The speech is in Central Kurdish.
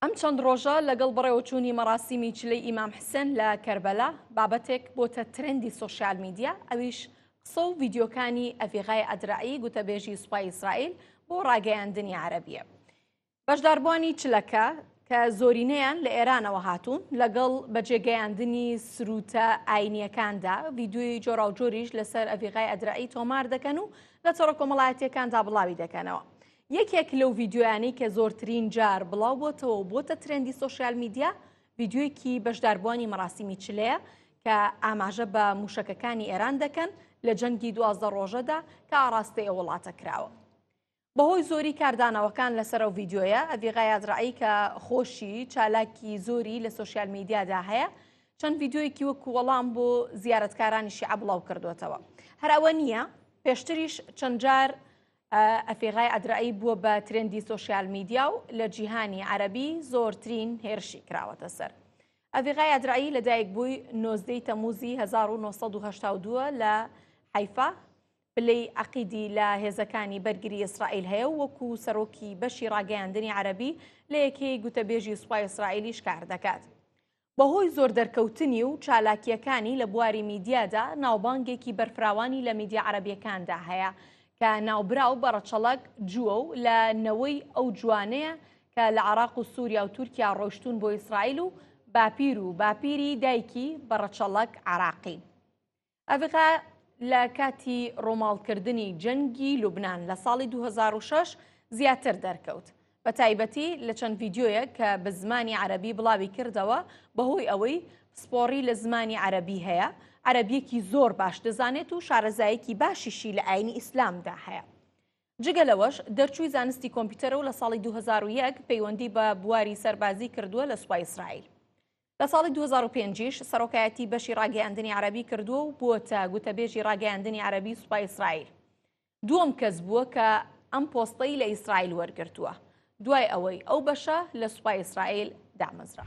ئەم چەند ڕۆژە لەگەڵ بەڕێوەچوونی مەراسیمی چلەی ئیمام حسێن لە کەربەلا، بابەتێک بۆتە ترێندی سۆشیال میدیا، ئەویش قسە و ڤیدیۆکانی ئەڤیغای ئەدرەعی گوتەبێژی سوپای ئیسرائیل بۆ ڕاگەیاندنی عەرەبییە. بەشداربووانی چلەکە کە زۆرینەیان لە ئێرانەوە هاتوون، لەگەڵ بەجێگەیاندنی سرووتە ئاینییەکاندا، ڤیدیۆی جۆراوجۆریش لەسەر ئەڤیغای ئەدرەعی تۆمار دەکەن و لە تۆڕە کۆمەڵایەتییەکاندا بڵاوی دەکەنەوە. یەکێک لەو ڤیدیۆیانەی کە زۆرترین جار بڵاو بۆتەوە و بۆتە ترێندی سۆشیال میدیا، ڤیدیۆیەکی بەشداربووانی مەراسیمی چلەیە کە ئاماژە بە مووشەکەکانی ئێران دەکەن لە جەنگی 12 ڕۆژەدا کە ئاڕاستەی ئەو وڵاتە کراوە. بەهۆی زۆری کاردانەوەکان لەسەر ئەو ڤیدیۆیە، ئەڤیغای ئەدرەعی کە خۆشی چالاکی زۆری لە سۆشیال میدیادا هەیە، چەند ڤیدیۆیەکی وەکو وەڵام بۆ زیارەتکارانی شیعە بڵاو کردووەتەوە. هەر ئەوە نییە، پێشتریش چەند جار ئەفیغای ئەدرەعی بووە بە ترێندی سۆشیال میدیا و لە جیهانی عەرەبی زۆرترین هێرشی کراوەتە سەر. ئەفیغای ئەدرەعی لەدایکبووی 19 تەمووزی 1982 لە حەیفا، پلەی عەقیدی لە هێزەکانی بەرگری ئیسرائیل هەیە و وەکو سەرۆکی بەشی ڕاگەیاندنی عەرەبی لە یەکەی گوتەبێژی سوپای ئیسرائیلیش کار دەکات. بەهۆی زۆر دەرکەوتنی و چالاکییەکانی لە بواری میدیادا ناوبانگێکی بەرفراوانی لە میدیا عەرەبییەکاندا هەیە کە ناوبراو بە ڕەچەڵەک جووە و لە نەوەی ئەو جووانەیە کە لە عێراق و سووریا و تورکیا ڕۆیشتوون بۆ ئیسرائیل و باپیر و باپیری دایکی بە ڕەچەڵەک عێراقین. ئەڤغا لە کاتی ڕۆماڵکردنی جەنگی لوبنان لە ساڵی 2006 زیاتر دەرکەوت. بە تایبەتی لە چەند ڤیدیۆیەک کە بە زمانی عەرەبی بڵاوی کردەوە بەهۆی ئەوەی پسپۆڕی لە زمانی عەرەبی هەیە، عەرەبییەکی زۆر باش دەزانێت و شارەزایەکی باشیشی لە ئاینی ئیسلامدا هەیە. جگە لەوەش دەرچووی زانستی کۆمپیوتەرە و لە ساڵی 2001 پەیوەندی بە بواری سەربازی کردووە لە سوپای ئیسرائیل. لە ساڵی 2005 یش سەرۆکایەتی بەشی ڕاگەیاندنی عەرەبی کردووە و بووەتە گوتەبێژی ڕاگەیاندنی عەرەبی سوپای ئیسرائیل. دووەم کەس بووە کە ئەم پۆستەی لە ئیسرائیل وەرگرتووە دوای ئەوەی ئەو بەشە لە سوپای ئیسرائیل دامەزرا.